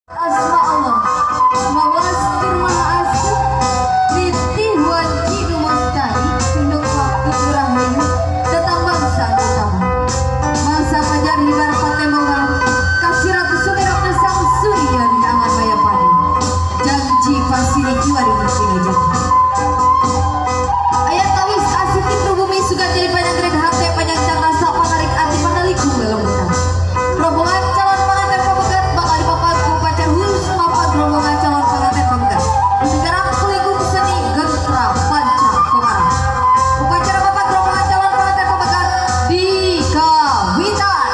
Asma Allah, mawas tur maha astuh, nitih wanci numastari, tinuk waktu rahayu, datang bangsa utama. Mangsa pajar hibar patemongan, kasiratu sumirap sang surya di angan mayapadi. Janji pasiri kiwari bersinga jati. Ayat tawis asikin bumi suka jadi panjang red hati panjang cangkasa panarik ati panaliku lelembutan. Rombongan calon pengantin pamegat bakal dipapat ku pacar huruf papat rombongan calon pengantin pamegat. Sekarang kulikum seni gentra panca komara. Upacara papat rombongan calon pengantin pamegat di Kawitan.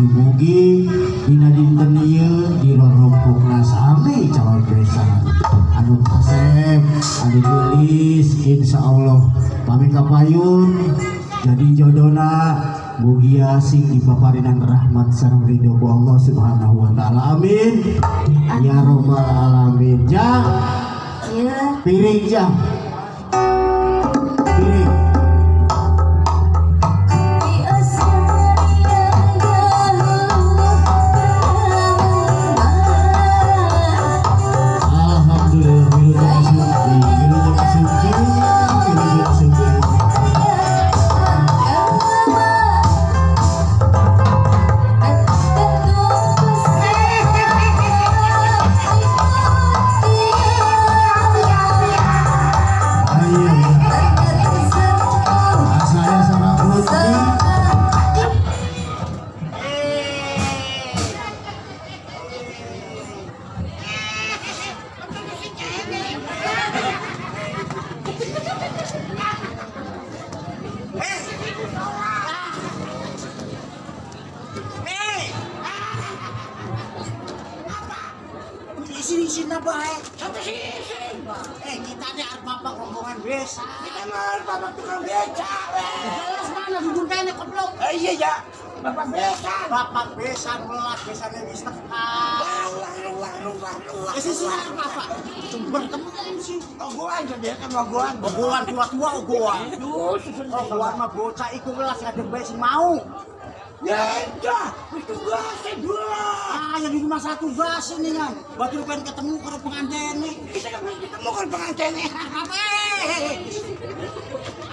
Mugi-mugi dina dinten ieu dirorompokna sami calon besan anu kasep anu geulis insyaallah pami kapayun jadi jodona mugia sing dipaparinan rahmat sareng ridho ku Allah Subhanahu wa taala. Amin ya robbal alamin. Jang ya piring jang piring. Alhamdulillah wilujeng suci wilujeng suci wilujeng suci. Saya sama Putri. Isin-isin apa eh? Sampai sini. Kita ini arep bapak rombongan besan. Kita mah arep bapak tukang beca. Jelas mana duduk kene goblok. Iya ya. Bapak besan. Bapak besan welas besane wis tekan. Wah. Isin-isin arep apa? Sumber temen sih. Ogoan jadi kan ogoan. Ogoan tua-tua ogoan. Ogoan mah bocah iku welas kadang bae sing mau. Ya udah, wis tugasnya dua. Ah, ya di rumah satu tugas ini kan. Batur pengen ketemu karo pengantene. Kita kan pengen ketemu karo pengantene. Apa?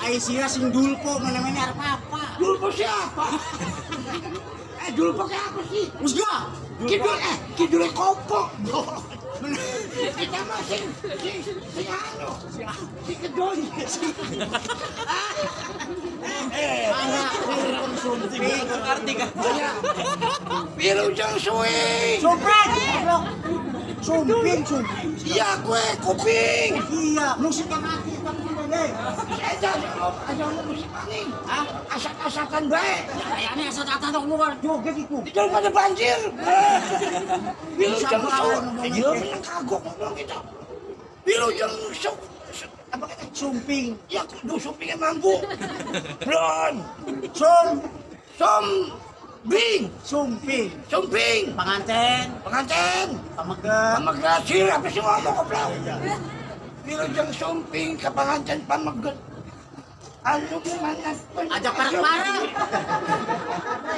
Aisyah sing dulpo meneh-meneh arep apa? Dulpo siapa? Dulpo kayak apa sih? Wis gak? Kidul kidule kopo. Kita mah sing sing anu, sing kedoi. Anak konsumsi Kartika. Wilujeng suwi. Sumping. Sumping, sumping. Iya gue kuping. Iya, musik yang hati tapi deh. Aja aja musik maning. Hah? Asak-asakan bae. Kayaknya asak-asakan dong luar joget iku. Di dalam ada banjir. Wilujeng suwi. Iya, menang kagok ngomong kita. Wilujeng apa kata? Sumping. Ya kudu sumpingnya mampu. Blon. Sum. Sum. Bing. Sumping. Sumping. Penganten. Penganten. Pameget. Pameget sih apa sih ngomong goblok. Wilujeng sumping ke penganten pameget. Anu gimana? Ajak parek-parek.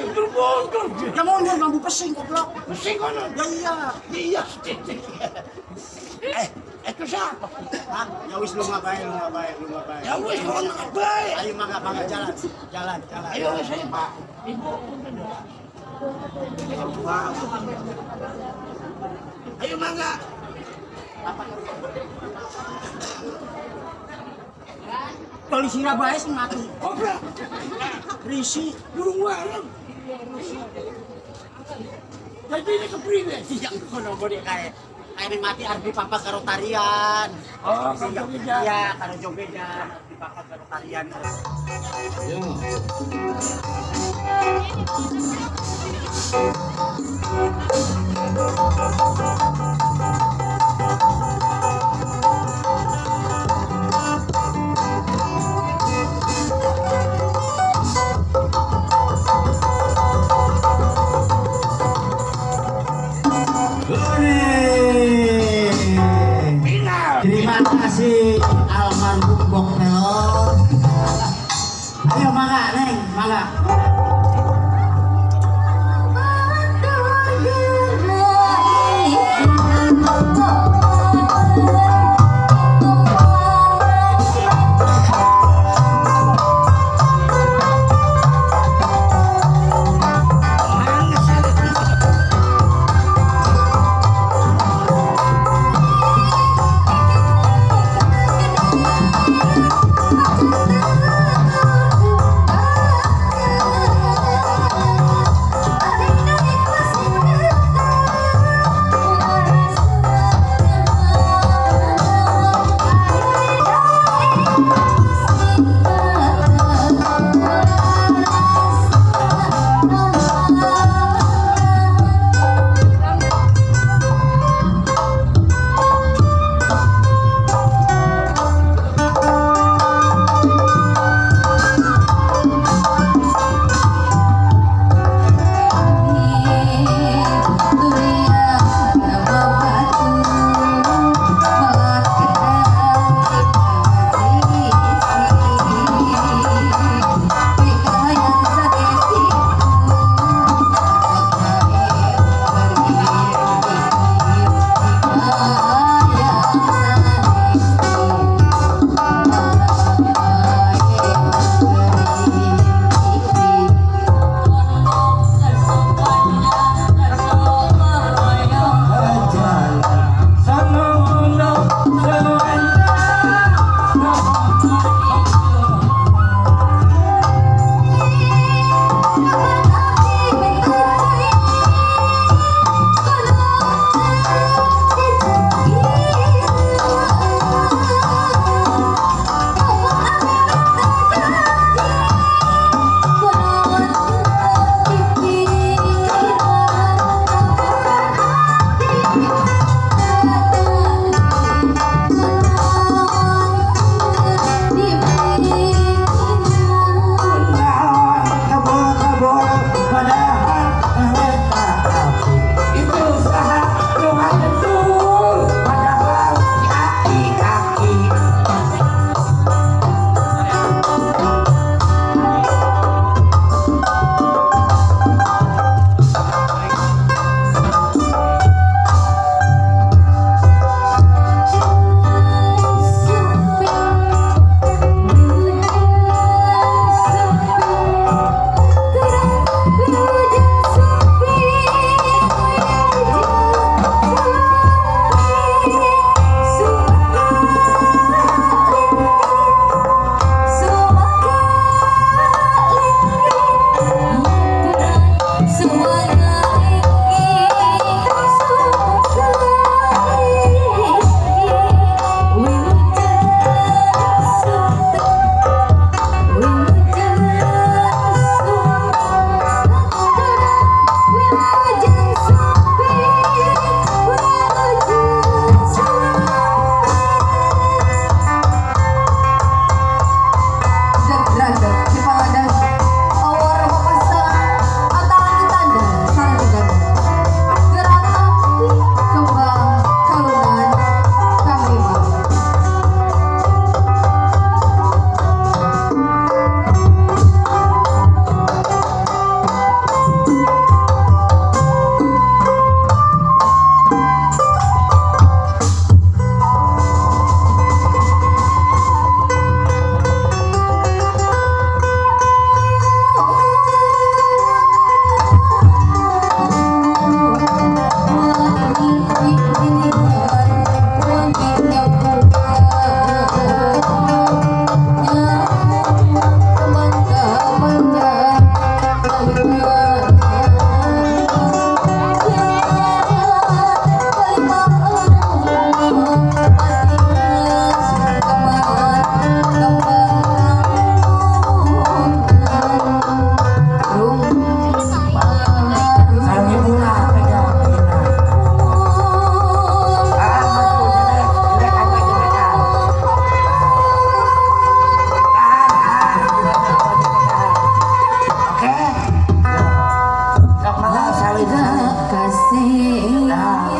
Mundur-mundur. Ya mundur mampu pesing goblok. Pesing kono. Ya iya. Iya. Itu siapa? Hah? Ya wis lu ngapain, lu ngapain, lu ngapain. Ya wis lu ngapain. Ayo mangga mangga jalan, jalan, jalan. Ayo saya Pak. Ibu. Ayo mangga. Polisi ra bae sing mati. Goblok. Risi durung wareng. Jadi ini kepriwe? Iya kono kok kae. Kae mati arep dipapak karo tarian. Oh, karo jogedan. Iya, karo jogedan, dipapak karo tarian. Yo. Terima kasih almarhum Bok Pelor. Ayo mangga neng, mangga. Thank you. Sing.